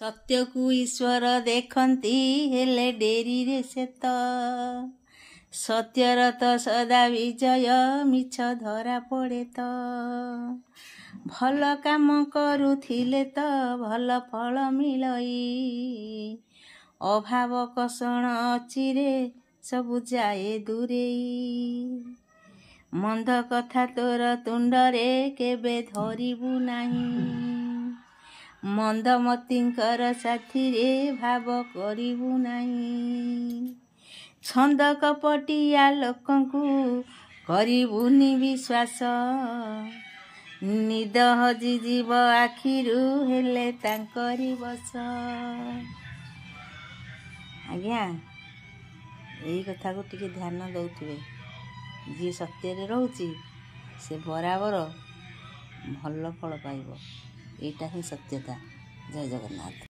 ସତ୍ୟକୁ ଈଶ୍ୱର ଦେଖନ୍ତି, ହେଲେ ଡେରିରେ ସେ ତ। ସତ୍ୟର ତ ସଦା ବିଜୟ, ମିଛ ଧରା ପଡ଼େ ତ। ଭଲ କାମ କରୁଥିଲେ ତ ଭଲ ଫଳ ମିଳଇ, ଅଭାବ କଷଣ ଅଚିରେ ସବୁ ଯାଏ ଦୂରେଇ। ମନ୍ଦ କଥା ତୋର ତୁଣ୍ଡରେ କେବେ ଧରିବୁ ନାହିଁ, ମନ୍ଦମତିଙ୍କର ସାଥିରେ ଭାବ କରିବୁ ନାହିଁ। ଛନ୍ଦ କପଟିଆ ଲୋକଙ୍କୁ କରିବୁନି ବିଶ୍ୱାସ, ନିଦ ହଜିଯିବ ଆଖିରୁ ହେଲେ ତାଙ୍କରି ବଶ। ଆଜ୍ଞା, ଏଇ କଥାକୁ ଟିକେ ଧ୍ୟାନ ଦେଉଥିବେ। ଯିଏ ସତ୍ୟରେ ରହୁଛି ସେ ବରାବର ଭଲ ଫଳ ପାଇବ। ଏଇଟା ହିଁ ସତ୍ୟତା। ଜୟ ଜଗନ୍ନାଥ।